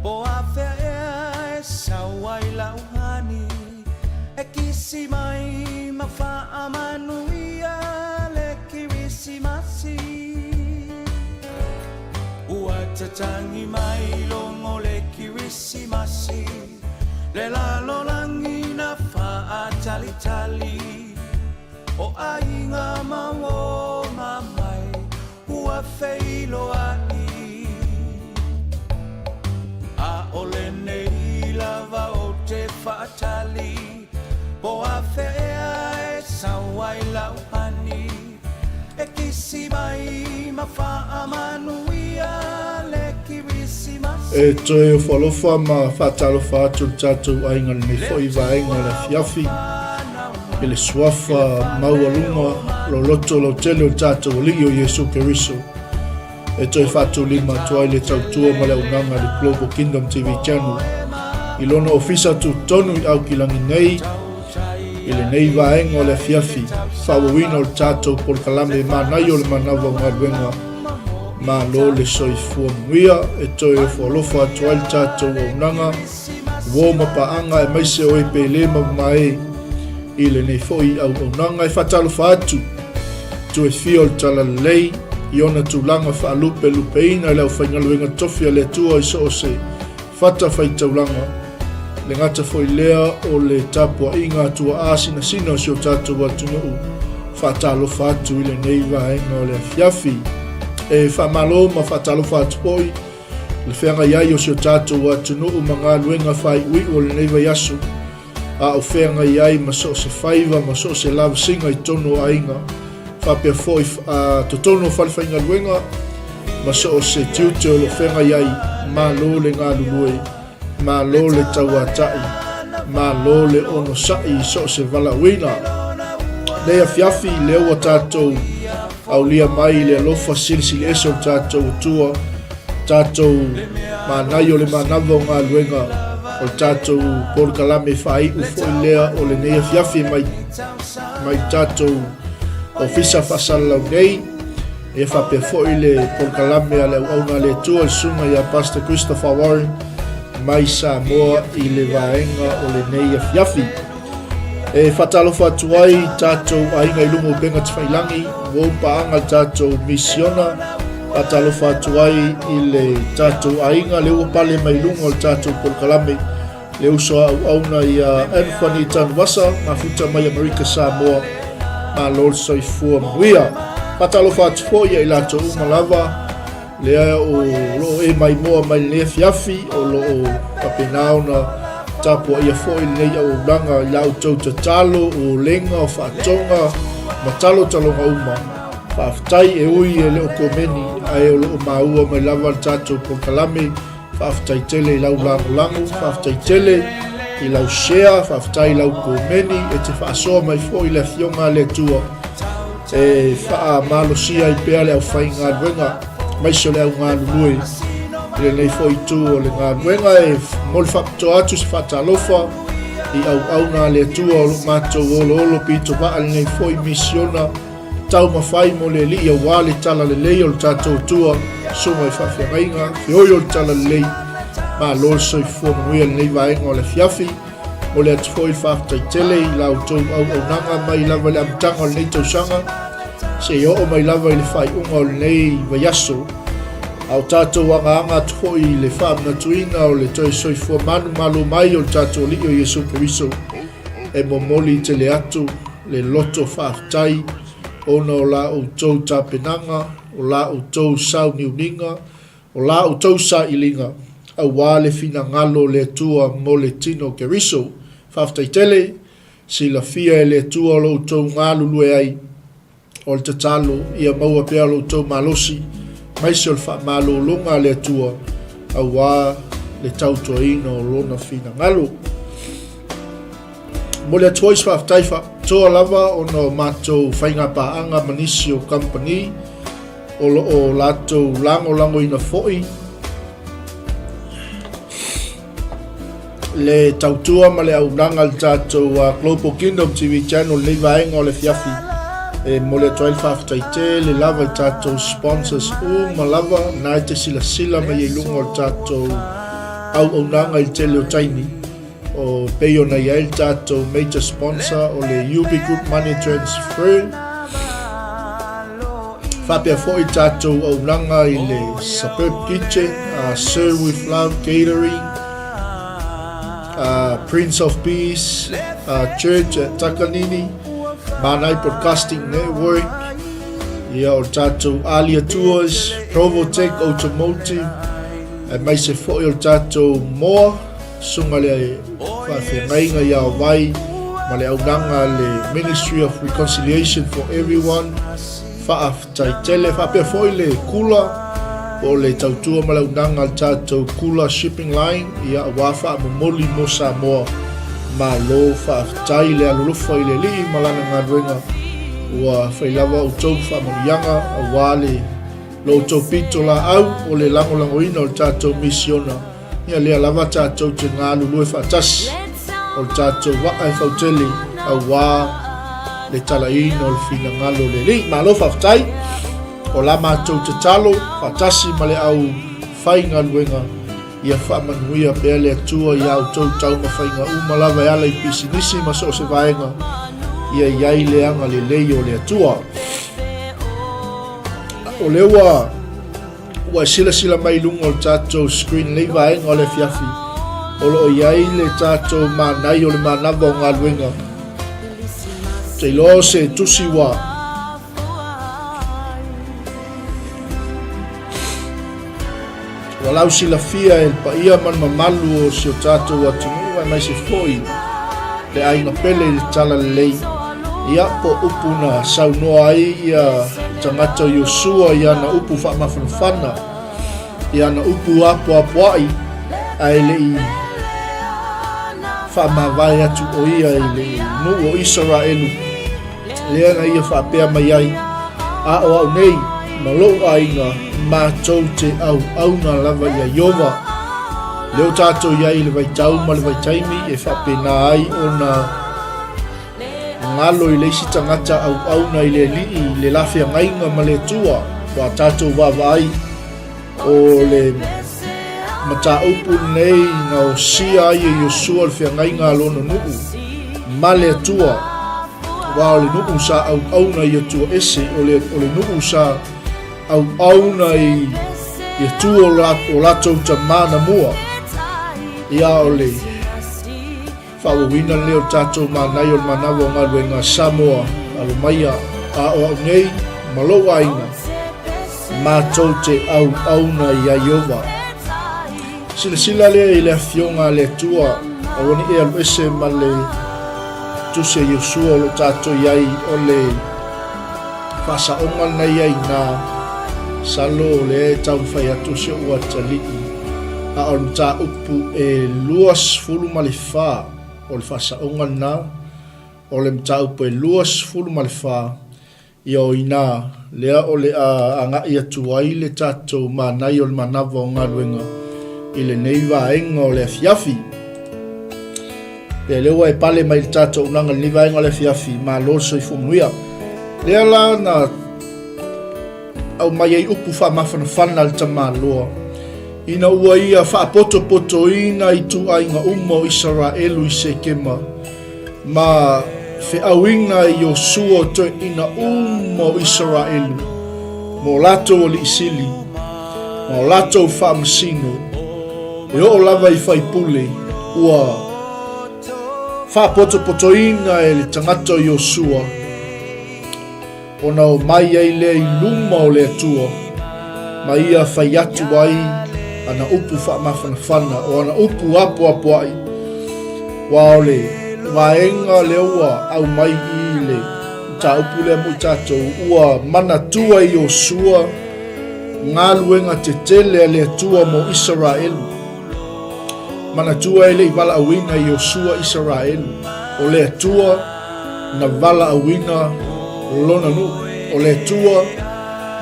Po afea ea e sau ai lau hani E kisi mai ma faamanuia le Kirisimasi Ua tatagi mai logo le Kirisimasi Le lalolagi na faatalitali O aiga ma uo ma mai ua feiloai ʻAʻole nei lava ou te faatali Po afea ea e sau ai lau hani E kisi mai ma faamanuia le Kirisimasi E toe ofo alofa ma faatalofa atu le tatou aiga i lenei foi vaega o le afiafi i le suafa maualuga loloto lautele o le tatou Alii o Iesu Keriso e toe faatulima atu ai le tautua ma le auaunaga a le Global Kingdom TV Channel i lona ofisa tutotonu i Aukilagi nei i lenei vaega o le afiafi faaauauina o le tatou polokalame manaia o le manava o galuega Malo le soifua manuia e toe ofo alofa atu ai le tatou auaunaga uo ma paaga aemaise o e pele ma mamae i lenei foi auaunaga e faatalofa atu toe fia o le talalelei i ona tulaga faalupelupeina i le aufaigaluega tofi a le Atua i so o se fata faitaulaga le gata foi lea o le tapuaiga a tuaa sinasina o si o tatou atunuu faatalofa atu i lenei vaega o le afiafi. E faamalo ma faatalofa atu foi le feagai ai o si o tatou atunuu ma galuega faaiuiu o lenei vaiaso, a o feagai ai ma so o se faiva ma so o se lavasiga i totonu o aiga, faapea foi a totonu o falefaigaluega ma so o se tiute o lo o feagai ai. Malo le galulue, malo le tauata'i, malo le onosa'i i so o se valaauina. Nei afiafi, lea ua tatou aulia mai i le alofa silisili ese o le tatou Atua, tatou manaia o le manava o galuega o le tatou polokalame faaiu foi lea o lenei afiafi mai mai tatou ofisa faasalalau nei e faapea foi le polokalame a le auauna a le Atua le susuga ia Pastor Christopher Warren mai Samoa i le vaega o lenei afiafi. E faatalofa atu ai tatou aiga i luga o upega tafailangi, ua paaga le tatou misiona. Faatalofa atu ai i le tatou aiga lea ua pale mai luga o le tatou polokalame, le uso a auauna ia Anthony Tanuvasa, mafuta mai Amerika Samoa, malo le soifua manuia. Faatalofa atu foi ia i latou uma lava Lea o lo o e maimoa mai lenei afiafi, o lo o faapena ona tapuaia foi lenei auaunaga i la outou tatalo, o olega, o faatoga, ma talotaloga uma. Faafetai e ui e le o komeni, ae o lo o maua mai lava le tatou polokalame. Faafetai tele i lau lagolago, faafetai tele i lau share, faafetai i lau komeni, e te faasoa mai foi le Afioga a le Atua e faamalosia ai pea le aufaigaluega aemaise o le au galulue i lenei foi itu o le galuega. E momoli faapitoa atu se faatalofa i auauna a le Atua o lo o matou oloolo pito vaa lenei foi misiona taumafai mo le Alii aua le talalelei o le tatou Atua, susuga i faafeagaiga, feoi o le talalelei. Malo le soifua manuia i lenei vaega o le afiafi. Momoli atu foi le faafetai tele i la outou auaunaga mai lava i le amataga o lenei tausaga seia oo mai lava i le faaiuga o lenei vaiaso. A o tatou agaaga atu foi i le faamanatuina o le toe soifua manumalo mai o le tatou Alii o Iesu Keriso, e momoli tele atu le loto faafetai ona o la outou tapenaga, o la outou sauniuniga, O la outou sailiga, aua le finagalo o le Atua mo le tino o Keriso. Faafetai tele, silafia e le Atua lo outou galulue ai. O le tatalo, ia maua pea lo outou malosi, aemaise o le faamalologa a le Atua, aua le tautuaina o Lona finagalo. Momoli atu foi se faafetai faapitoa lava ona o matou faigapaaga ma nisi o kamupani, o lo o latou lagolagoina foi le tautua ma le auaunaga a le tatou Global Kingdom TV Channel lenei vaega o le afiafi e momoli atu ai le faafetai tele lava i tatou sponsors uma lava na e te silasila mai ai i luga o le tatou Auaunaga i le tele o taimi, o pei ona i ai le tatou major sponsor o le UB Group Money Transfer. Faapea foi tatou auaunaga i le Suburb Kitchen, Serve with Love Catering, Prince of Peace Church at Takanini, Manai Broadcasting Network, ia o tatou Alia Tours, Provotech Automotive, aemaise foi o le tatou Moa, susuga le faafeagaiga ia Vai ma le aunaga a le Ministry of Reconciliation for Everyone, faafetai tele. Faapea foi le kula po o le tautua ma le aunaga a le tatou Kula Shipping Line, ia aua faamomoli mo Samoa. Malo faafetai le alolofa i le Alii ma lana galuega ua fai lava outou faamanuiaga aua le lo outou pito laau o le lagolagoina o le tatou misiona. Ia lea lava tatou te galulue faatasi o le tatou vaa e fautele aua le talaina o le finagalo o le Alii. Malo faafetai. O la matou tatalo faatasi ma le au faigaluega ia faamanuia pea le Atua i a outou taumafaiga uma lava e ala i pisinisi ma so o se vaega ia i ai le agalelei o le Atua. O lea ua Ua e silasila mai i luga o le tatou screen lenei vaega o le afiafi, o lo o i ai le tatou manai o le manava o galuega. Ou te iloa o se tusi ua ua lausilafia e le paia ma le mamalu o si o tatou atunuu aemaise foi le aiga pele i le talalelei. Ia, po o upu na saunoa ai ia tagata o Iosua i ana upu faamafanafana, i ana upu apoapoai, ae le i faamavae atu o ia i le nuu o Isaraelu, lea na ia faapea mai ai, A o au nei ma lou aiga, matou te auauna lava iā Ieova. Lea ua tatou i ai i le vaitau ma le vaitaimi e faapena ai ona Galo i le isi tagata auauna i le Alii i le la feagaiga ma le Atua, ua tatou vaavaai o le mataupu lenei na osia ai e Iosua le feagaiga a lona nuu ma le Atua, aua o le nuu sa auauna i Atua ese, o le, o le nuu sa auauna i Atua o latou tamā na mua. Ia o le Faaauauina lea o tatou manai o le manawa o galuega Samoa alomaia a o au nei ma lou aiga matou te auauna ia Ieova. Silasila lea i le afioga a le Atua aua ne i e alu ese ma le tusi a Iosua o lo o tatou i ai o le faasaoga lena i ai ina salo o lea e taumafai atu si ou atalii a o le mataupu Pu e 24 o le faasaoga lena, o le mataupu e 24, ia o ina lea o le a agai atu ai le tatou manai o le manava o galuega i lenei vaega o le afiafi. Ia lea ua e pale mai i le tatou auaunaga i lenei vaega o le afiafi, malo le soifua manuia. Lea la na aumai ai upu faamafanafana a le tamaloa, ina ua ia faapotopotoina ituaiga uma o Isaraelu i Sekema, ma feauina e Iosua toeaiina uma o Isaraelu, ma o latou alii sili, ma o latou faamasino, e oo lava i faipule, ua faapotopotoina e le tagata o Iosua, Ona omai ai lea i luma o le Atua, ma ia fai atu ai ana upu faamafanafana, o ana upu apoapoai. Aua o le vaega lea ua aumai i le mataupu lea mo i tatou, ua manatua e Iosua galuega tetele a le Atua mo Isaraelu. Manatua e le i valaauina Iosua Isaraelu, o le Atua na valaauina lona nuu, o le Atua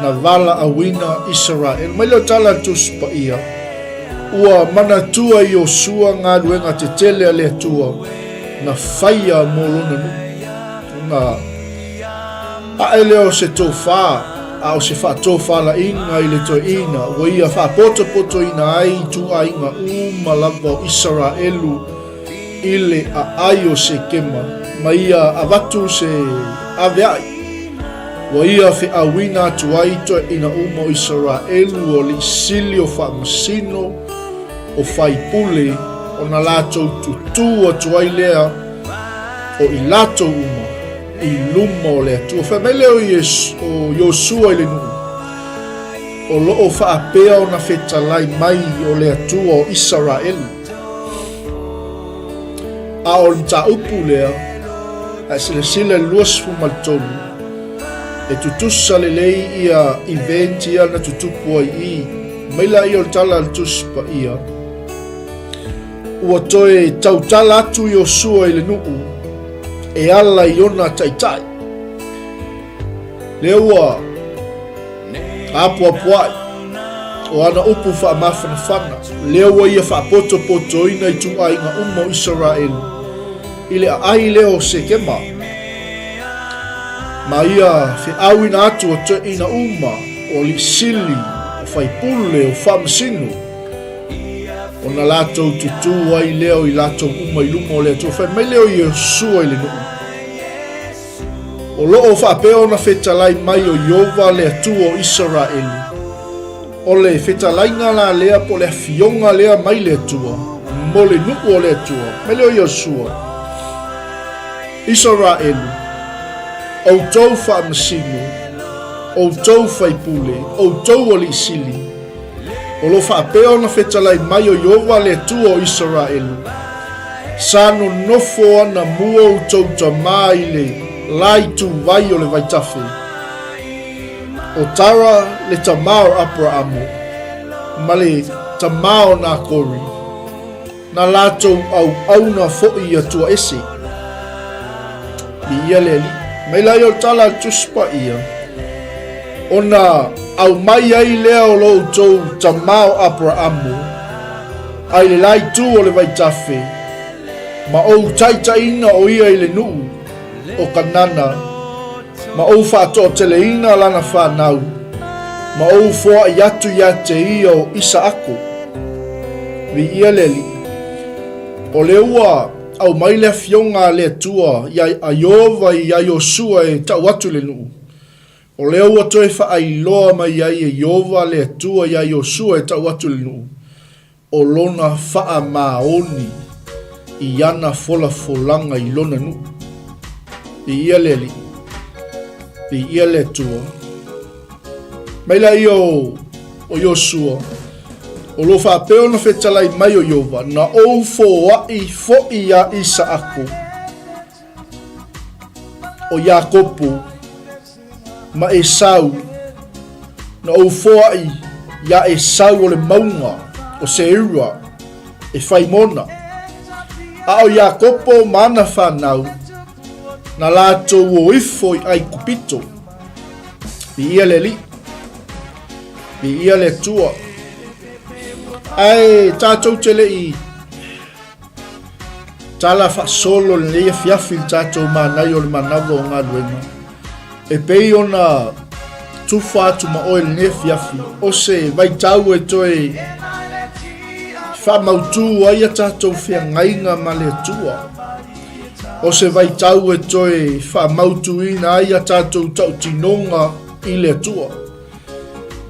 na valaauina Isaraelu. Mai lea o tala a le Tusi Paia, ua manatua Iosua galuega tetele a le Atua na faia mo lona nuu. Ona ae lea o se tofa. A o se faatofalaiga i le toeaina ua ia faapotopotoina ai ituaiga uma lava o Isaraelu i le aai o Sekema, ma ia avatu se avea'i, ua ia feauina atu ai toeaina uma o Isaraelu o alii sili o faamasino, o faipule, ona latou tutū atu ai lea o i latou uma i luma o le Atua. Fai mai lea o Iosua i le nuu, o lo o faapea ona fetalai mai o le Atua o Isaraelu. A o le mataupu lea, a e silasila i le 23, e tutusa lelei ia event ia na tutupu ai i, mai laia o le tala a le Tusi Paia, Ua toe tautala atu Iosua i le nuu e ala i ona taitai. Lea ua apoapoai o ana upu faamafanafana, lea ua ia faapotopotoina ituaiga uma o Isaraelu i le aai lea o Sekema, ma ia feauina atu o toeaina uma o alii sili, o faipule, o faamasino, ona latou tutū ai lea o i latou uma i luma o le Atua. Fai mai lea o Iosua i le nuu, O lo o faapea ona fetalai mai o Ieova le Atua o Isaraelu, o le fetalaiga la lea po o le afioga lea mai le Atua mo le nuu o le Atua. Mai lea o Iosua, Isaraelu, outou faamasino, outou faipule, outou alii sili, O lo o faapea ona fetalai mai o Ieova le Atua o Isaraelu, Sa nonofo ana mua outou tamā i le la ituvai o le vaitafe, o Tara le tamā o Aperaamo, ma le tamā o Nakori, Na latou auauna foi i Atua ese. Viia le Alii. Mai laia o le tala a le Tusi Paia, ona aumai ai lea o lo outou tama o Aperaamu, a i le la itu o le vaitafe, ma ou taitaiina o ia i le nuu o Kanana, ma ou faatoateleina lana fanau, ma ou foai atu ia te ia o Isaako. Viia le Alii. O lea ua aumai le afioga a le Atua ia Ieova iā Iosua e tau atu i le nuu. O lea ua toe faailoa mai ai e Ieova le Atua iā Iosua e tau atu i le nuu, o lona faamaoni i ana folafolaga i lona nuu. Viia le Alii, viia le Atua. Mai laia o, o Iosua, o lo faapea ona fetalai mai o Ieova, na ou foai foi iā Isaako, o Iakopo, ma Esau, na ou foai iā Esau o le mauga o Seira e fai mona. A o Iakopo ma ana fanau, na latou o ifo i ʻAikupito. Viia le Alii, viia le Atua. Ae tatou te le i Tala faasolo lenei afiafi i le tatou manaia o le manava o galuega. E pei ona tufa atu ma oe lenei afiafi, o se vaitau e toe faamautu ai a tatou feagaiga ma le Atua. O se vaitau e toe faamautuina ai a tatou tautinoga i le Atua.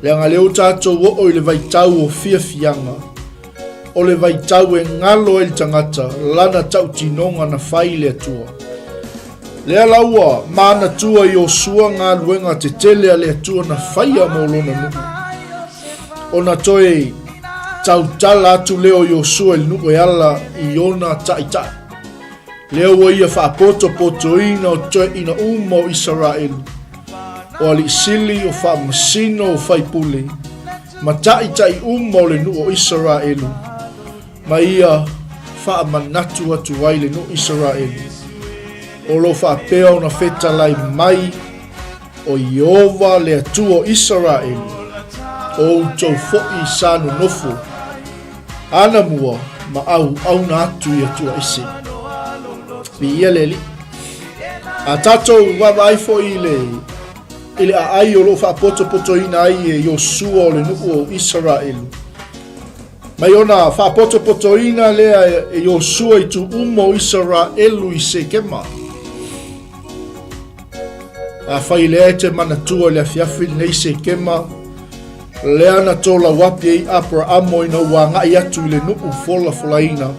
Leaga lea ua tatou oo i le vaitau o fiafiaga, o le vaitau e galo ai le tagata lana tautinoga na fai i le Atua. Lea la ua manatua Iosua galuega tetele a le Atua na faia mo lona nuu. Ona toe tautala atu lea o Iosua i le nuu e ala i ona taitai. Lea ua ia faapotopotoina o toeaina uma o Isaraelu, o alii sili, o faamasino, o faipule, ma taitai uma o le nuu o Isaraelu, ma ia faamanatu atu ai le nuu Isaraelu, o lo faapea ona fetalai mai o Ieova le Atua o Isaraelu, o outou foi sa nonofo anamua ma auauna atu i Atua ese. Viia le Alii. A tatou vaavaai foi i le. i le aai o lo o faapotopotoina ai e Iosua o le nuu o Isaraelu. Mai ona faapotopotoina lea e Iosua i itu uma o Isaraelu i Sekema. Afai lea e te manatua i le afiafi lenei Sekema, lea na tolauapi ai Aperamo ina ua agai atu i le nuu folafolaina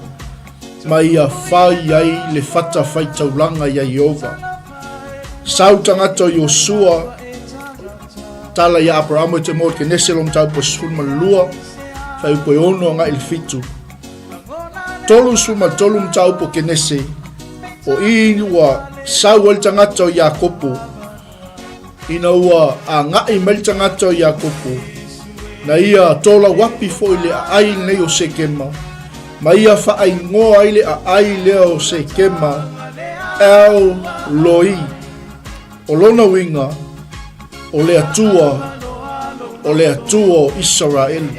ma ia fai ai le fata faitaulaga iā Ieova. Sau tagata o Iosua, tala iā Aperamo e te moa Kenese lo mataupu e 12, fuaiupu e 6 agai i le 7. 33 mataupu o Kenese, o i ua sau ai le tagata o Iakopo, ina ua agai mai le tagata o Iakopo, na ia tolauapi foi le aai lenei o Sekema, ma ia faaigoa ai le aai lea o Sekema El Loi. O lona uiga, o le Atua, o le Atua o Isaraelu.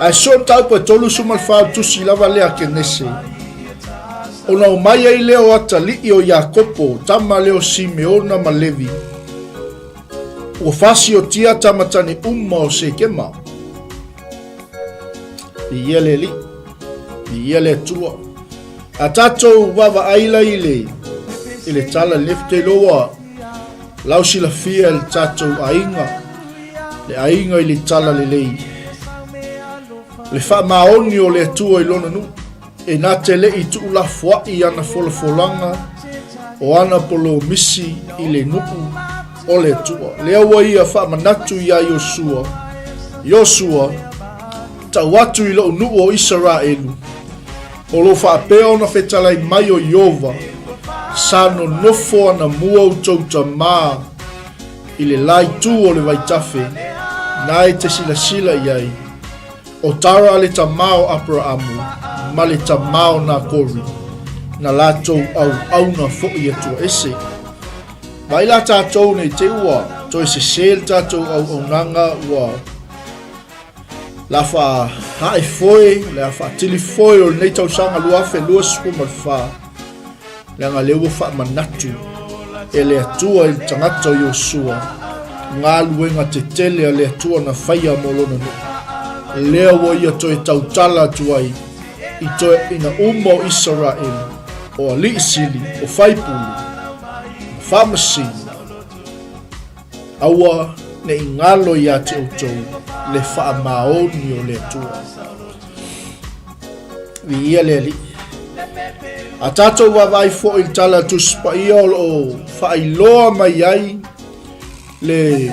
Ae soo mataupu e 34 o le tusi lava lea a Kenese, ona omai ai lea o atalii o Iakopo, tama lea o Simeona ma Levi, ua fasiotia tama tane uma o Sekema. Viia le Alii, viia le Atua. A tatou vaavaai la i le, i le tala lenei, ou te iloa ua lausilafia e le tatou aiga, le aiga i le tala lelei. Le faamaoni o le Atua i lona nuu, e na te le i tuulafoai ana folafolaga o ana polomisi i le nuu o le Atua. Lea ua ia faamanatu iā Iosua, Iosua, tau atu i lou nuu o Isaraelu, o lo o faapea ona fetalai mai o Ieova, sa nonofo anamua outou tamā i le la itu o le vaitafe, na e te silasila i ai, o Tara le tamā o Aperaamu ma le tamā o Nakori, na latou auauna foi Atua ese. Vaai la tatou nei te ua toe sesē le tatou auaunaga ua la faahae foe, le a faatili foe o lenei tausaga 2024, leaga lea ua faamanatu e le Atua i le tagata o Iosua galuega tetele a le Atua na faia mo lona nuu. Lea ua ia toe tautala atu ai i toeaiina uma o Isaraelu, o alii sili, o faipule, ma faamasino, Aua ne i galo iā te outou le faamaoni o le Atua. Viia le Alii. A tatou vaavaai foi i le tala Tusi Paia o lo o faailoa mai ai le,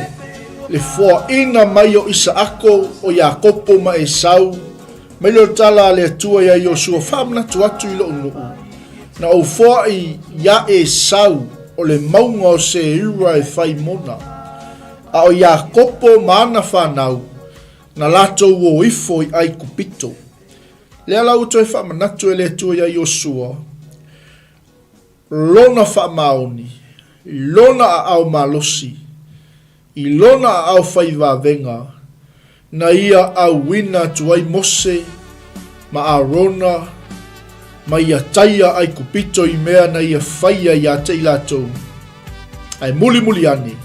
le foaina mai o Isaako, o Iakopo ma Esau, mai le o le tala a le Atua iā Iosua, faamanatu atu i lou nuu, Na ou foai iā Esau o le mauga o Seira e fai mona, a o Iakopo ma ana fanau, na latou o ifo i ʻAikupito. Lea la ua toe faamanatu e le Atua iā Iosua lona faamaoni, lona aao malosi, I lona aao fai vavega, na ia auina atu ai Mose ma Arona ma ia taia Aikupito i mea na ia faia iā te i latou, ae mulimuli ane,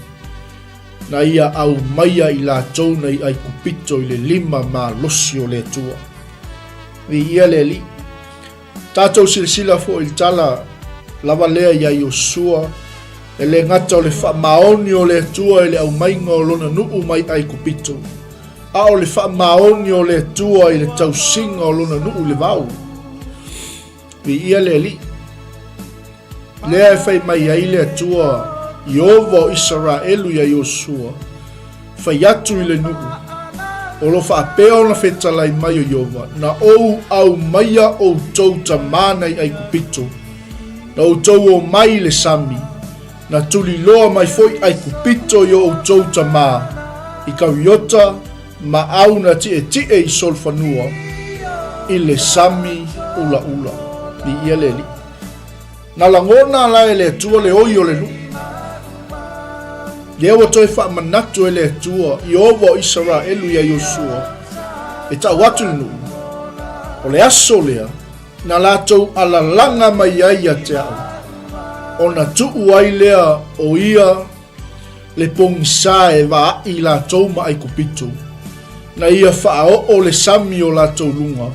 na ia aumaia i latou nei Aikupito i le lima malosi o le Atua. Viia le Alii. Tatou silasila foi i le tala lava lea iā Iosua, e le gata o le faamaoni o le Atua i le aumaiga o lona nuu mai Aikupito, a o le faamaoni o le Atua i le tausiga o lona nuu i le vao. Viia le Alii. Lea e fai mai ai le Atua Ieova o Isaraelu iā Iosua, Fai atu i le nuu, o lo faapea ona fetalai mai o Ieova, na ou aumaia outou tamā nai Aikupito, na outou omai i le sami, na tuliloa mai foi Aikupito i o outou tamā, i Kariota ma au na tietie i Solfanua, i le sami ulaula. Viia le Alii. Na lagona la e le Atua le oi o le nuu. Lea ua toe faamanatu e le Atua Ieova o Isaraelu iā Iosua, e tau atu le nuu, o le aso lea na latou alalaga mai ai ia te au, ona tuu ai lea o ia. le pogisa e vaaʻi i latou ma ʻAikupito, na ia faaoo le sami o latou luga,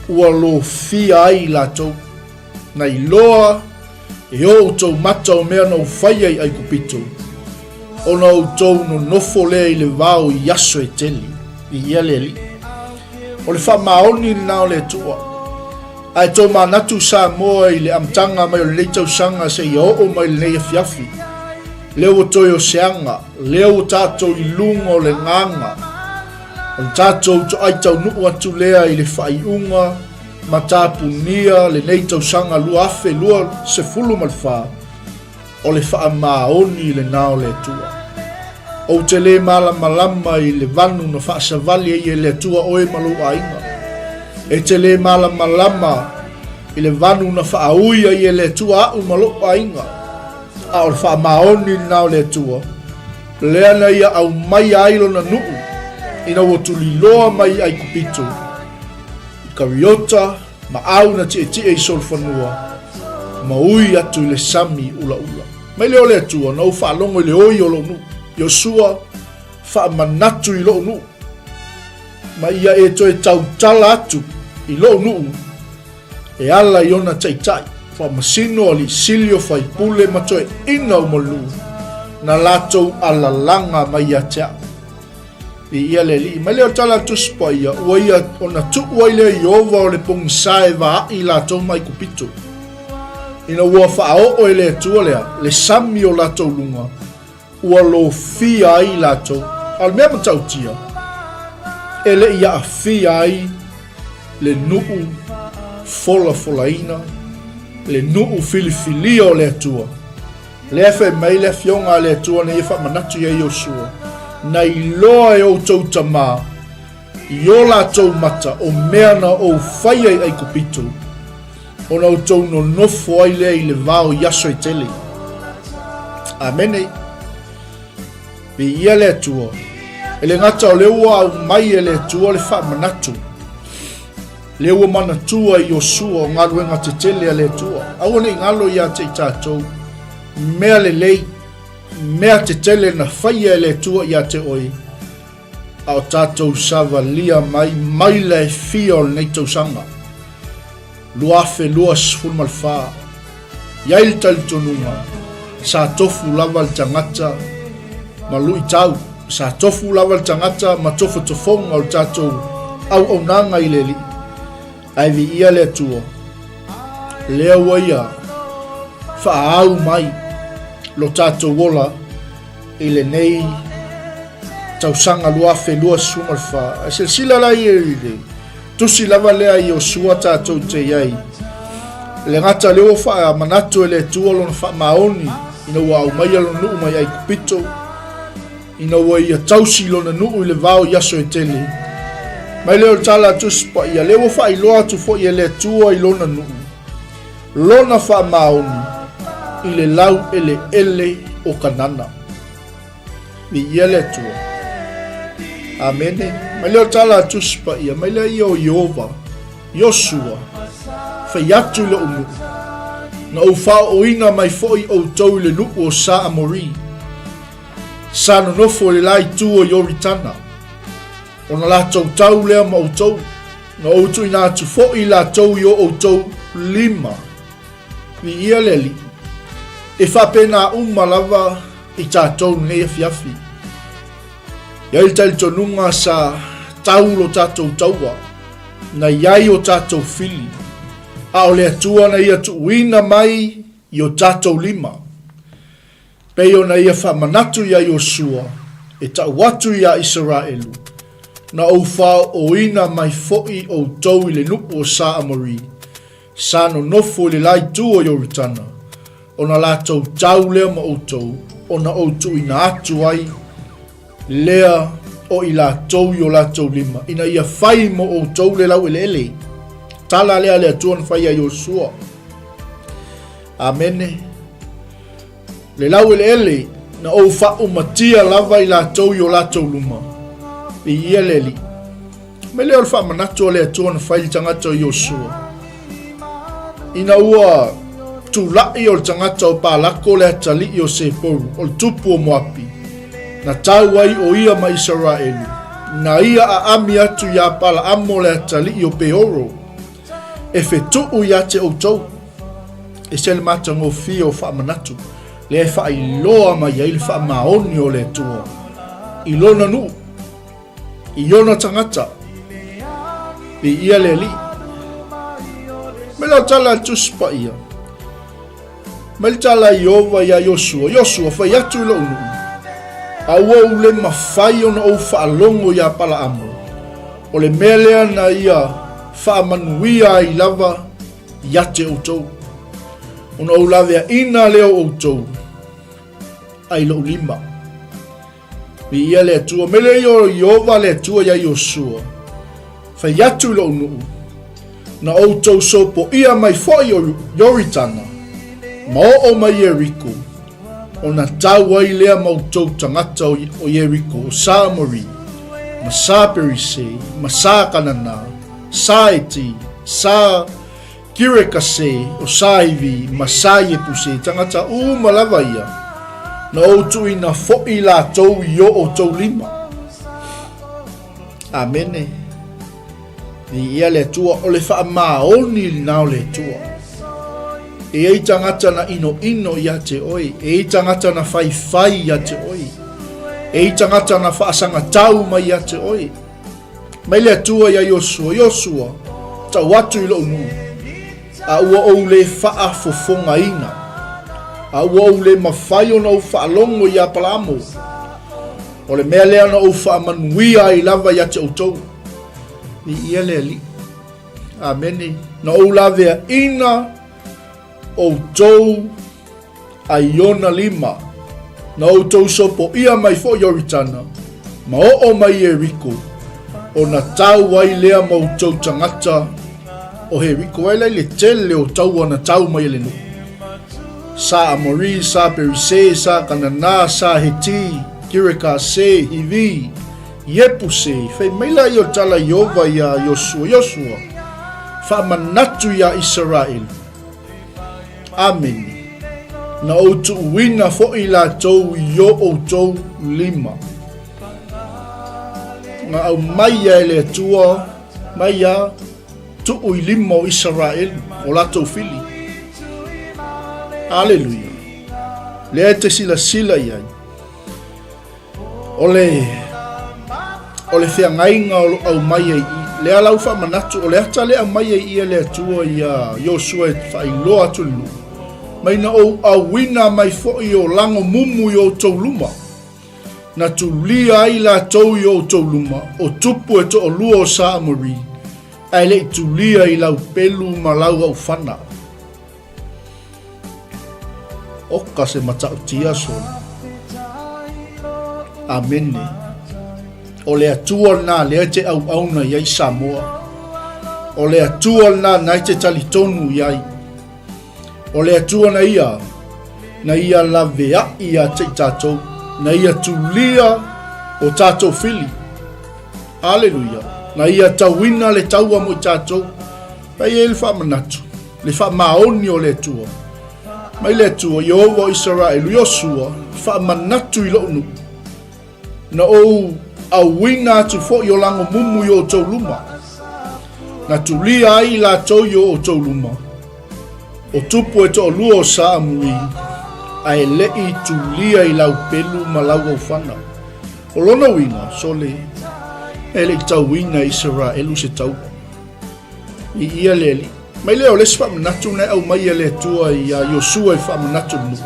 ua lofia ai i latou. Na iloa e o outou mata o mea na ou faia i ʻAikupito, ona outou nonofo lea i le vao i aso e tele. Viia le Alii. O le faamaoni lena o le Atua. Ae tomanatu Samoa i le amataga mai o lenei tausaga seia oo mai lenei afiafi. Lea ua toe o se aga, lea ua tatou i luga o le gaga. O le tatou toai taunuu atu lea i le faaiuga ma tapunia lenei tausaga 2024, o le faamaoni lena o le Atua. Ou te le malamalama i le vanu na faasavali ai e le Atua oe ma lou aiga. E te le malamalama i le vanu na faaui ai e le Atua aʻu ma lou aiga. A o le faamaoni lena o le Atua, lea na ia aumaia ai lona nuu ina ua tuliloa mai i Aikupito, i Kariota ma au na tietie i solofanua, ma ui atu i le sami ulaula. Mai lea o le Atua, na ou faalogo i le oi o lou nuu. Iosua, faamanatu i lou nuu, ma ia e toe tautala atu i lou nuu e ala i ona taitai, faamasino, alii sili o faipule ma toeaiina uma o le nuu, na latou alalaga mai ia te au. Viia le Alii. Mai lea o tala a Tusi Paia, ua ia ona tuu ai lea Ieova o le pogisa e vaaʻi i latou ma Aikupito. Ina ua faaoo e le Atua lea le sami o latou luga, ua lofia ai i latou. A o le mea matautia, e le i aafia ai le nuu folafolaina, le nuu filifilia o le Atua. Lea fai mai le Afioga a le Atua na ia faamanatu iā Iosua, Na iloa e outou tamā i o latou mata o mea na ou faia i Aikupito, ona outou nonofo ai lea i le vao i aso e tele. Amene. Viia le Atua. E le gata o lea ua aumai e le Atua le faamanatu. Lea ua manatua i Iosua o galuega tetele a le Atua. Aua ne i galo ia te i tatou, mea lelei, mea tetele na faia e le Atua ia te oe, a o tatou savalia mai maila e fia o lenei tausaga. 2024. I ai le talitonuga, sa tofu lava le tagata ma luitau, sa tofu lava le tagata ma tofotofoga o le tatou auaunaga i le Alii. Ae viia le Atua, lea ua ia faaau mai lo tatou ola i lenei tausaga 2024. Ae silasila la i le tusi lava lea i Iosua tatou te i ai. Le gata lea ua faamanatu e le Atua lona faamaoni ina ua aumaia lona nuu mai Aikupito, ina ua ia tausi lona nuu i le vao i aso e tele. Mai lea o le tala a Tusi Paia, lea ua faailoa atu foi e le Atua i lona nuu, lona faamaoni i le lau eleele o Kanana. Viia le Atua. Amene. Mai lea o tala a Tusi Paia, mai lea ia o Ieova, Iosua, fai atu i lou nuu, na ou faaooina mai foi outou i le nuu o Sa Amori, sa nonofo i le la itu o Ioritana, ona latou tau lea ma outou, na ou tuuina atu foi i latou i o outou lima. Viia le Alii. E faapena uma lava i tatou lenei afiafi. I ai le talitonuga sa tau lo tatou taua, na i ai o tatou fili, a o le Atua na ia tuuina mai i o tatou lima. Pei ona ia faamanatu iā Iosua e tau atu iā Isaraelu, Na ou faaooina mai foi outou i le nuu o Sa Amori, sa nonofo i le la itu o Ioritana, ona latou tau lea ma outou, ona ou tuuina atu ai lea o i latou i o latou lima, ina ia fai mo outou le laueleele. Tala lea a le Atua na fai iā Iosua. Amene. Le laueleele na ou faaumatia lava i latou i o latou luma. Viia le Alii. Mai lea o le faamanatu a le Atua na fai i le tagata o Iosua. Ina ua tulai o le tagata o Palako le atalii o Seporu, o le tupu o Moapi. Na tau ai ʻo ia ma Isaraelu, na ia ʻaʻami atu iā Palaamo le atalii o Peoro, e fetuʻu iā te ʻoutou. E se le matagofie o faamanatu, lea e faailoa mai ai le faamaoni o le Atua i lona nuu, i ona tagata, viia le Alii. Mai lau tala a le Tusi Paia, Mai le tala a Ieova iā Iosua, Iosua, fai atu i lou nuu, a ua ou le mafai ona ou faalogo iā Palaamo, o le mea lea na ia faamanuia ai lava ia te outou, ona ou laveaina lea o outou ai lou lima. Viia le Atua. Mele ia o Ieova le Atua iā Iosua, Fai atu i lou nuu, na outou sopoia mai foi o Ioritana, ma oo mai Ieriko, ona tau ai lea ma outou tagata o Ieriko, o Sa Amori, ma Sa Perise, ma Sa Kanana, Sa Eti, Sa Kirekase, o Saivi, ma Saiepuse, tagata uma lava ia, na ou tuuina foi latou i o outou lima. Amene. Viia le Atua, o le faamaoni lena o le Atua. E i ai tagata na inoino ia te oe, e i ai tagata na faifai ia te oe, e i ai tagata na faasagatau mai ia te oe. Mai le Atua iā Iosua, Iosua, tau atu i lou nuu, a ua ou le faafofogaina, a ua ou le mafai ona ou faalogo iā Palaamo, o le mea lea na ou faamanuia ai lava ia te outou. Viia le Alii. Amene. Na ou laveaina outou a i ona lima, na outou sopoia mai foi Ioritana, ma oo mai Ieriko, ona tau ai lea ma outou tagata o Heriko. Ai la i le tele o taua na tau mai e le nuu. Sa Amori, sa Perise, sa Kanana, sa Heti, Kirekase, Hivi, Iepuse. Fai mai la ia o tala Iova iā Iosua, Iosua, faamanatu iā Isaraelu. Amene. Na ou tuuina foi latou i o outou lima. Na aumaia e le Atua mai a tuu i lima o Isaraelu, o latou fili. Aleluia. Lea e te silasila i ai. O le, o le feagaiga o lo aumai ai i, lea lau faamanatu, o le ata lea aumai ai i e le Atua ia Iosua e faailoa atu le nuu, mai na ou auina mai foi o lago mumu i outou luma, na tulia ai latou i outou luma, o tupu e toalua o Sa Amori, ae le i tulia i lau pelu ma lau aufana. Oka se matautia sole. Amene. O le Atua lena lea e te auauna i ai Samoa. O le Atua lena na e te talitonu i ai. O le Atua na ia, na ia laveai ia te i tatou, na ia tulia o tatou fili. Aleluia. Na ia tauina le taua mo i tatou. Pai ai le faamanatu, le faamaoni o le Atua. Mai le Atua, Ieova o Isaraelu, Iosua, faamanatu i lou nuu. Na ou auina atu foi o lago mumu i o outou luma. Na tulia ai latou i o outou luma. O tupu e toalua o Sa Amuri, a e leʻi tulia i lau pelu ma lau aufana. O lona uiga, sole, e leʻi tauina e Isaraelu se taua. Viia le Alii. Mai lea o le isi faamanatu na e aumai e le Atua iā Iosua i faamanatu le nuu,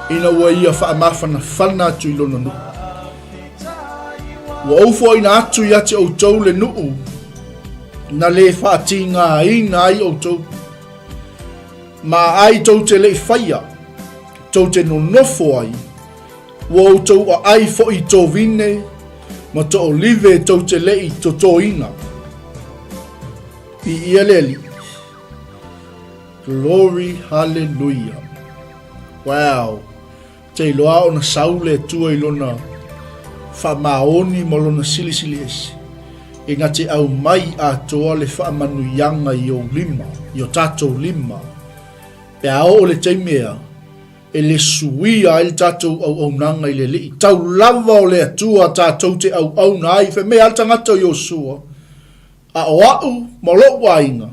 ina ua ia faamafanafana atu i lona nuu. Ua ou foaina atu ia te outou le nuu na le faatigaina ai outou, ma ai tou te le i faia, tou te nonofo ai, Ua outou aai foi i tō vine ma tō olive tou te le i totōina. Viia le Alii. Glory hallelujah. Wow. Te iloa ona sau le Atua i lona faamaoni ma lona silisili ese. E na te aumai atoa le faamanuiaga i ou lima, i o tatou lima. Pe a oo le taimi ea, e le suia ai le tatou auaunaga i le Alii. Tau lava o le Atua tatou te auauna ai, fai mai lava le tagata o Iosua, A o a'u ma lo'u aiga,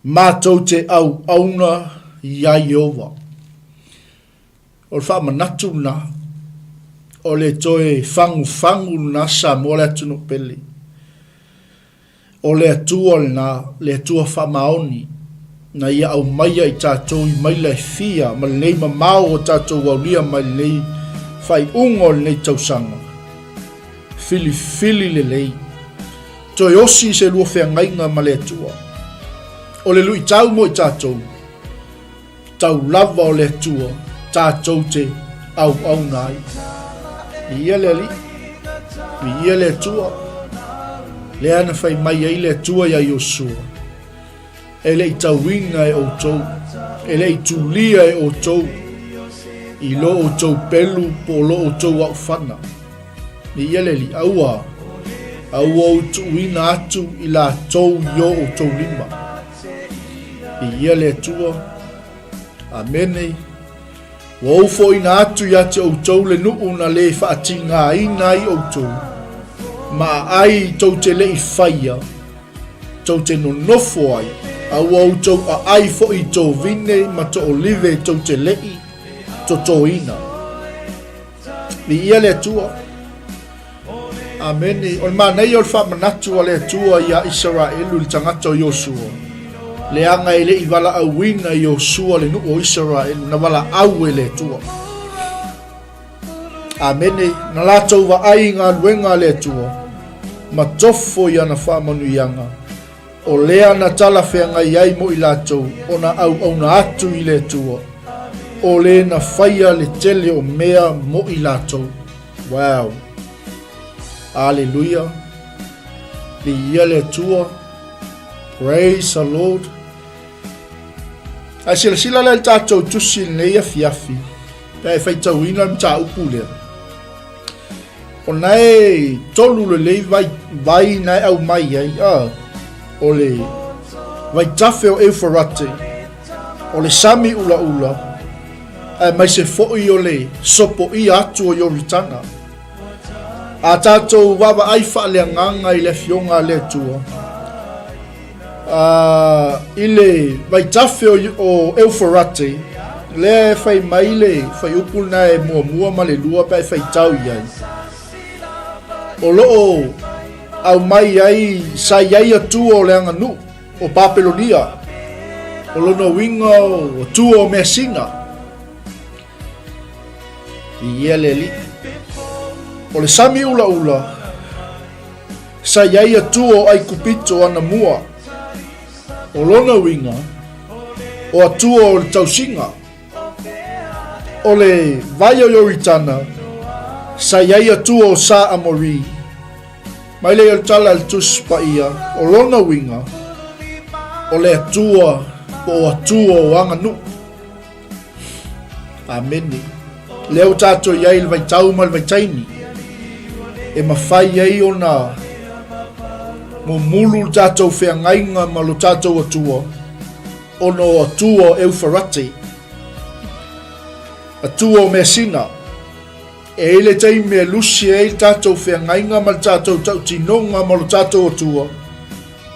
matou te auauna iā Ieova. O le faamanatu lena, o le toe fagufagu lena Samoa le atunuu pele. O le Atua lena, le Atua faamaoni, na Ia aumaia i tatou i maila e fia ma lenei mamao ua tatou aulia mai lenei faaiuga o lenei tausaga. Filifili lelei. Toe osi se lua feagaiga ma le Atua. O le luitau mo i tatou, tau lava o le Atua tatou te auauna ai. Viia le Alii, viia le Atua, lea na fai mai ai le Atua iā Iosua, E le i tauina e outou, e le i tulia e outou i lo outou pelu po o lo outou aufana. Viia le Alii, aua, a ua ou tuuina atu i latou i o outou lima. Viia le Atua. Amene. Ua ou foʻina atu iā te outou le nuʻu na lē faatigāina ai outou, ma aʻai tou te leʻi faia, tou te nonofo ai, a ua outou aʻai foʻi i tou vine ma to olive tou te leʻi totōina. Viia le Atua. Amene. O le manaia o le faamanatu a le Atua iā Isaraelu i le tagata o Iosua, leaga e le i valaauina Iosua le nuu o Isaraelu, na valaau e le Atua. Amene. Na latou vaai i galuega a le Atua, ma tofo i ana faamanuiaga, O lea na talafeagai ai mo i latou ona auauna atu i le Atua, o le na faia le tele o mea mo i latou. Wow! Aleluia! Viia le Atua! Praise the Lord! Ae silasila la i le tatou tusi i lenei afiafi, pe a e faitauina le mataupu lea. O nae tolu lelei vai, vai nae aumai ai, a, o le vaitafe o Eufarate, o le sami ulaula, aemaise foi o le sopoia atu o Ioritana. A tatou vaavaai faaleagaga i le Afioga a le Atua, a, i le vaitafe o, o Eufarate, lea e fai mai le fuaiupu lena e muamua ma le lua pe a e faitau i ai, o lo o aumai ai sa i ai atua o le aganuu o Papelonia, o lona uiga o atua o measina. Viia le Alii. O le sami ulaula, sa i ai atua o Aikupito anamua. O lona uiga, o atua o le tausiga. O le vai o Ioritana, sa i ai atua o Sa Amori. Mai lea o le tala a le Tusi Paia, o lona uiga, o le Atua po o atua o aganuu. Amene. Lea ua tatou i ai i le vaitau ma le vaitaimi e mafai ai ona mumulu le tatou feagaiga ma lo tatou Atua ona o Atua o Eufarate, Atua o Measina. E i ai le taimi e lusi ai le tatou feagaiga ma le tatou tautinoga ma lo tatou Atua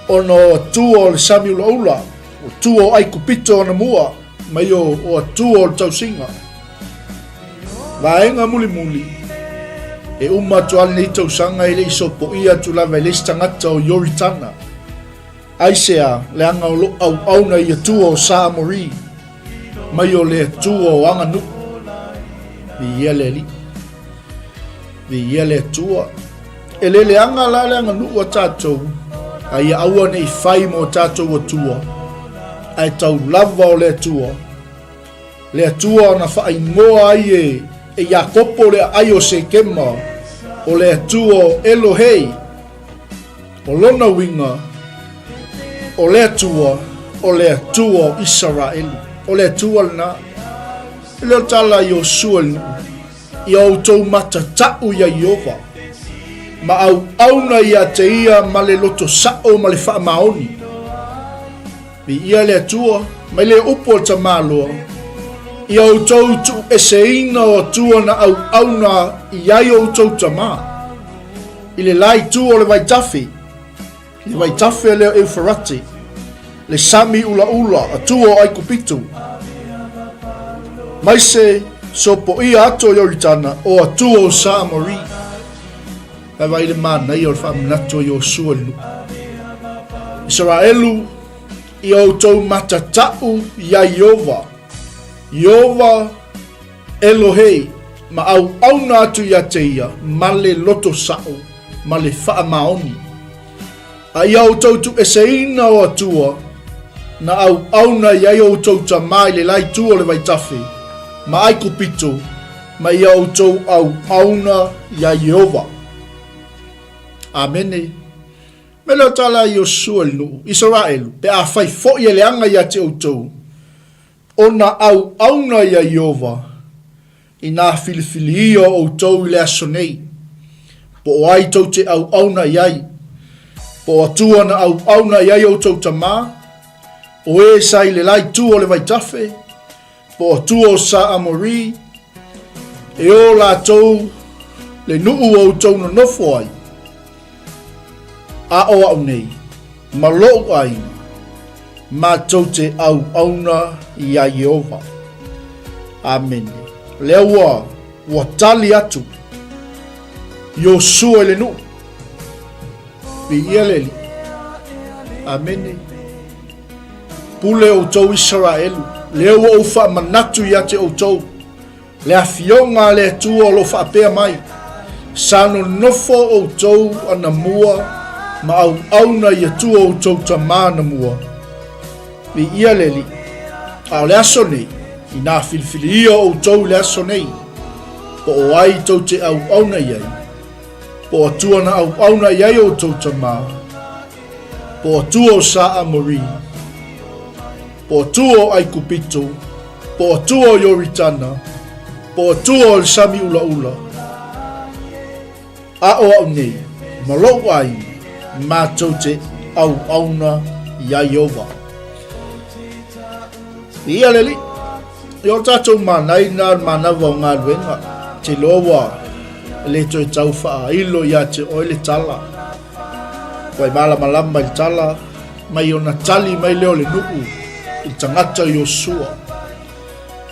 ona o Atua o le sami ulaula, o Atua o Aikupito anamua, mai o, o Atua o le tausiga. Vaega mulimuli, e uma atu lava lenei tausaga e le i sopoia atu lava e le isi tagata o Ioritana. Aisea, leaga o lo auauna i Atua o Sa Amori, mai o le Atua o aganuu. Viia le Alii. Viia le Atua. E le leaga la le aganuu a tatou, a ia aua ne i fai mo tatou Atua, ae tau lava o le Atua. Le Atua na faaigoa ai e, e Iakopo le aai o Sekema, o le Atua o Elohei. O lona uiga, o le Atua, o le Atua o Isaraelu. O le Atua lena. E le o tala i Iosua i le nuu, Ia outou matatau iā Ieova, ma auauna ia te ia ma le loto saʻo ma le faamaoni. Viia le Atua, mai le upu a le tamaloa. Ia outou tuueseina o Atua na auauna i ai outou tamā, i le la itu o le vaitafe, le vaitafe lea o Eufarate, le sami ulaula, Atua o Aikupito, mai se sopoia atu o Ioritana, o Atua o Saamori. Ae vaai le manaia o le faamanatu a Iosua i le nuu. Isaraelu, ia outou matatau iā Ieova, Ieova Elohei, ma auauna atu iā te ia ma le loto sa'o ma le faamaoni. A ia outou tuueseina o Atua, na auauna i ai outou tamā i le la itu o le vaitafe, ma Aikupito, ma ia outou auauna iā Ieova. Amene. Me leo tala a Iosua i le nuu, Isaraelu, pe afai foi e leaga ia te outou, ona auauna ia Ieova i nā filifiliia o outou i le aso nei, po o ai tou te auauna i ai, po o Atua na auauna i ai outou tamā, o e sa i le la itu o le vaitafe, po o Atua o sa Amori, e o latou le nuu o outou nonofo ai, A o au nei, ma lou aiga, matou te auauna iā Ieova. Amene. Lea ua, ua tali atu Iosua i le nuu. Viia le Alii. Amene. Pule outou Isaraelu, lea ua ou faamanatu ia te outou. Le Afioga a le Atua o lo o faapea mai, Sa nonofo outou anamua ma auauna i Atua outou tamā anamua. Viia le Alii. A o le aso nei, inā filifiliia outou i le aso nei, po o ai tou te auauna i ai, po o Atua na auauna i ai outou tamā, po o Atua o Sa Amori, po o Atua o Aikupito, po o Atua o Ioritana, po o Atua o le sami ulaula. A o au nei, ma lou aiga, matou te auauna iā Ieova. Ia le Alii, i o tatou manai na le manava o galuega, te iloa ua le toe tau faailo ia te oe le tala. Ua e malamalama i le tala, mai ona tali mai lea o le nuu i le tagata o Iosua.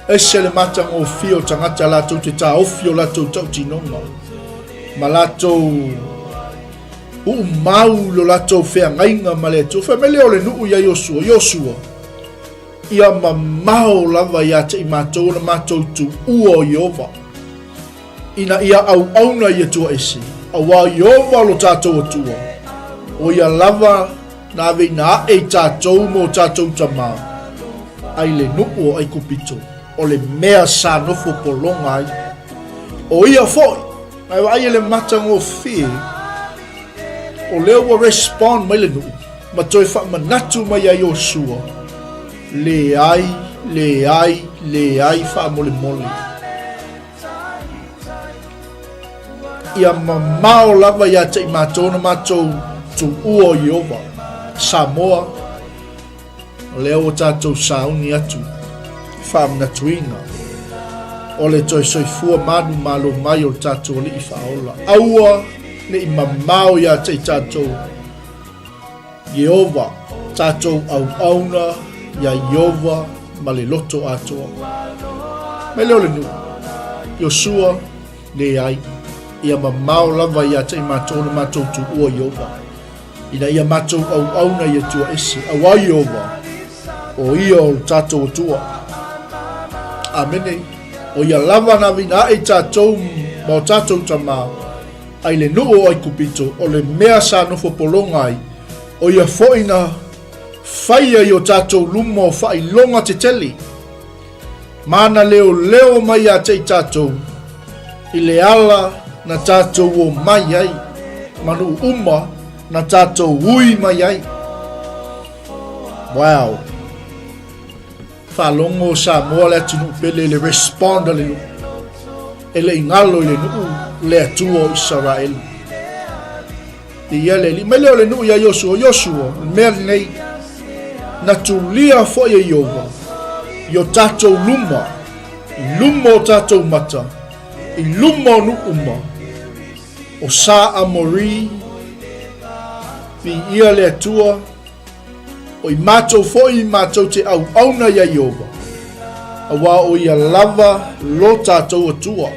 Ese le matagofie o tagata latou te taofi o latou tautinoga ma latou uumau lo latou feagaiga ma le Atua. Fai mai lea o le nuu ia Iosua, Iosua, ia mamao lava ia te i matou ona matou tuua o Ieova, ina ia auauna i Atua ese, auā o Ieova lo tatou Atua, o ia lava na aveina aʻe i tatou ma o tatou tamā, ai le nuu o Aikupito, o le mea sa nofo pologa ai. O ia foi, na e vaai e le matagofie, o lea ua respond mai le nuu, ma toe faamanatu mai ia Iosua, leai, leai, leai faamolemole. Ia mamao lava ia te i matou ona matou tuua o Ieova. Samoa, o lea ua tatou sauni atu i faamanatuina o le toe soifua manumalo mai o le tatou Alii Faaola. Aua ne i mamao ia te i tatou Ieova, tatou auauna iā Ieova ma le loto atoa. Mai lea o le nuu, Iosua, leai, ia mamao lava ia te i matou ona matou tuua Ieova, ina ia matou auauna i Atua ese, auā Ieova, o ia o le tatou Atua. Amene. O ia lava na aveina aʻe i tatou ma o tatou tamā, Ai le nuu o Aikupito, o le mea sa nofo pologa ai, o ia foi na faia i o tatou luma o faailoga tetele, ma na leoleo mai ia te i tatou i le ala na tatou o mai ai, ma nuu uma na tatou ui mai ai. Wow! Faalogo o Samoa le atunuu pele i le respond a le nuu. E le i galo i le nuu le Atua o Isaraelu. Ia le alii mai lea o le nuu ia Iosua, Iosua, le mea lenei, na tulia foi e Ieova i o tatou luma. I luma o tatou mata, i luma o nuu uma, o Sa Amori, viia le Atua, o i matou foi matou te auauna iā Ieova, auā o ia lava lo tatou Atua.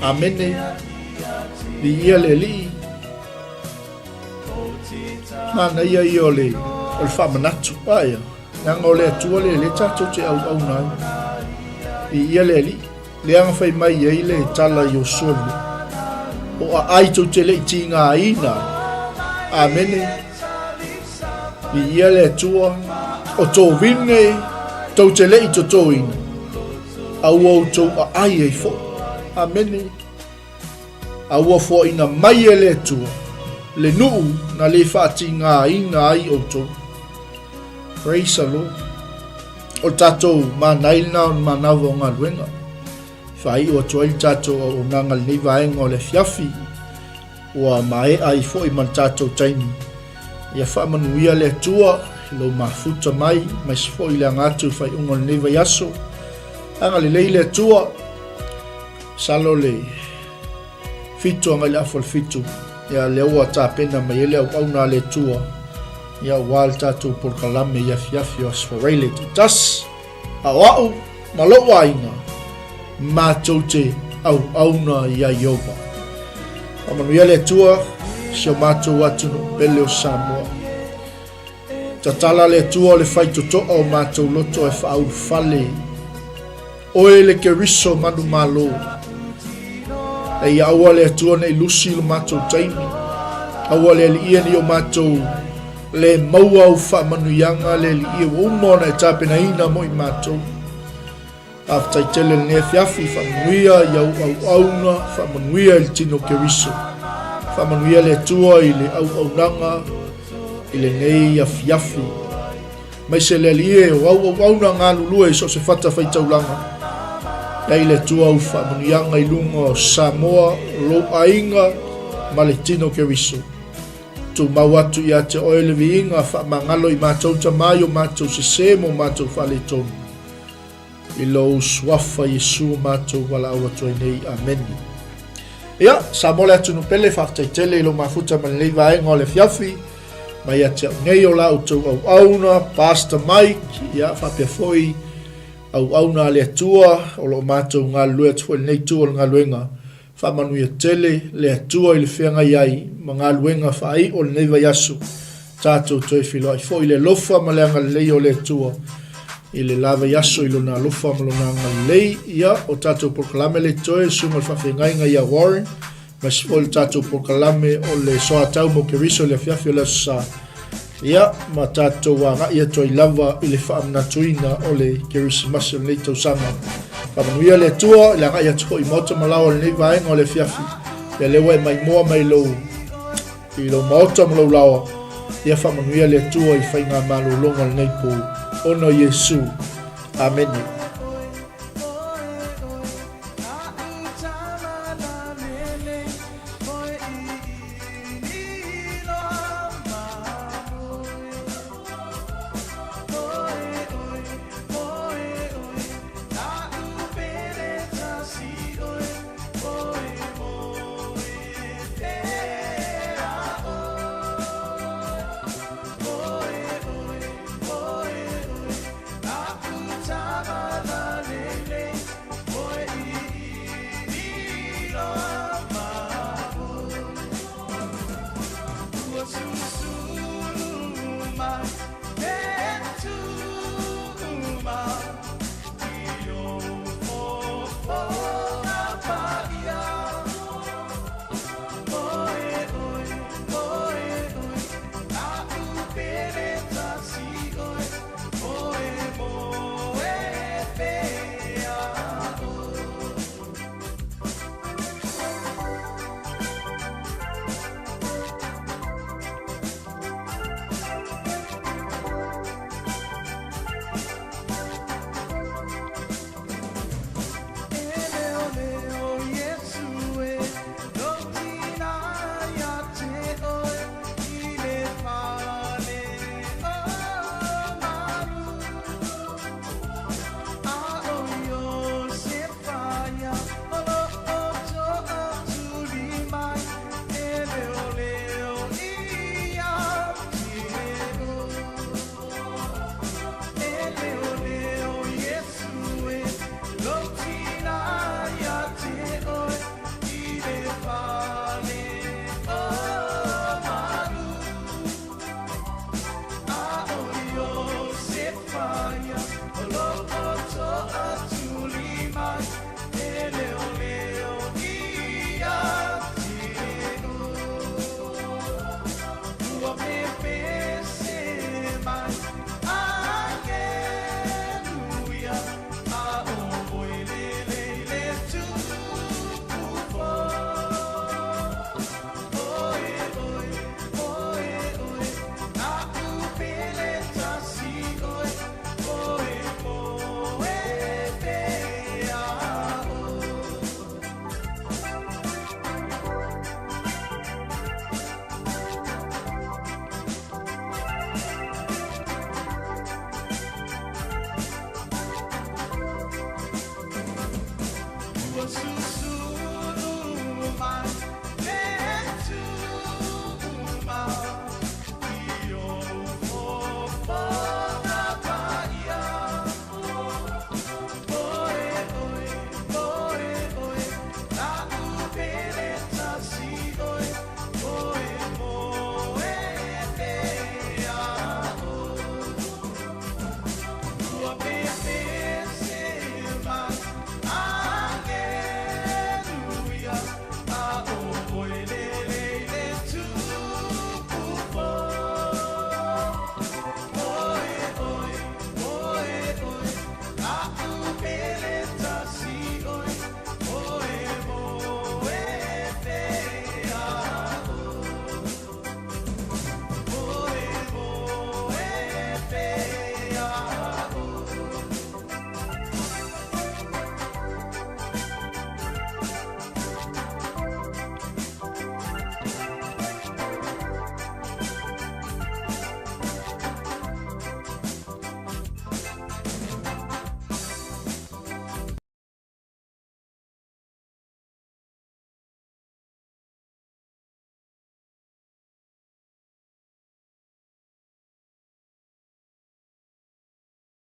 Amene. Viia le Alii. Manaia ia o le, o le faamanatu. Aia, leaga o le Atua lea lea tatou te auauna ai. Viia le Alii. Leaga fai mai ai le tala i Iosua lenei, O aai tou te le i tigaina ai. Amene. Viia le Atua, o tovine tou te le i totoina, a ua outou aai ai foi. Amene. A ua foaina mai e le Atua le nuu na le faatigaina ai outou. Praise the Lord. O le tatou manai lena o le manava o galuega. Faaiu atu ai le tatou auaunaga i lenei vaega o le afiafi. Ua maea ai foi ma le tatou taimi. Ia faamanuia le Atua i lou mafuta mai, aemaise foi le aga atu i le faaiuga o lenei vaiaso. Agalelei le Atua. Masalo le 7 agai le afa o le 7. Ia lea ua tapena mai ai le auauna a le Atua. Ia aua le tatou polokalame i afiafi o Aso Faraile taitasi. A o a'u ma lou aiga, matou te auauna iā Ieova. Faamanuia le Atua i si o matou atunuu pele o Samoa. Tatala le Atua o le faitotoa o matou loto e faaulufale Oe le Keriso manumalo. Eia aua le Atua nei lusi lo matou taimi. Aua le Alii nei o matou le maua au faamanuiaga le Alii ua uma ona e tapenaina mo i matou. Faafetai tele lenei afiafi, faamanuia i au auauna, faamanuia i le tino Keriso. Faamanuia le Atua i le auaunaga i lenei afiafi. Aemaise le Alii e, o au auauna galulue i so o se fata faitaulaga. Iai le Atua au faamanuiaga i luga o Samoa, lou aiga ma le tino Keriso. Tumau atu ia te oe le viiga, faamagalo i matou tama i o matou sese ma o matou faaletonu. I lou suafa Iesu matou valaau atu ai nei. Amene. Ia, Samoa le atunuu pele, faafetai tele i lou mafuta ma lenei vaega o le afiafi. Mai ia te au nei o la outou auauna, Pastor Mike, ia, faapea foi auauna a le Atua, o lo o matou galulue atu foi i lenei itu o le galuega. Faamanuia tele le Atua i le feagai ai ma galuega faaiu o lenei vaiaso. Tatou toe feiloai foi i le alofa ma le agalelei o le Atua i le la vaiaso i Lona alofa ma Lona agalelei. Ia, o tatou polokalame le toe, Susuga i le Faafeagaiga ia Warren, aemaise foi le tatou polokalame o le Soatau mo Keriso i le afiafi o le Aso Sa. Ia, ma tatou agai atu ai lava i le faamanatuina o le Kerisimasi o lenei tausaga. Faamanuia le Atua i le agai atu foi i maota ma laoa o lenei vaega o le afiafi. Ia lea ua e maimoa mai lou, i lou maota ma lou laoa. Ia faamanuia le Atua i faiga malologa o lenei po. Ona o Iesu. Amene.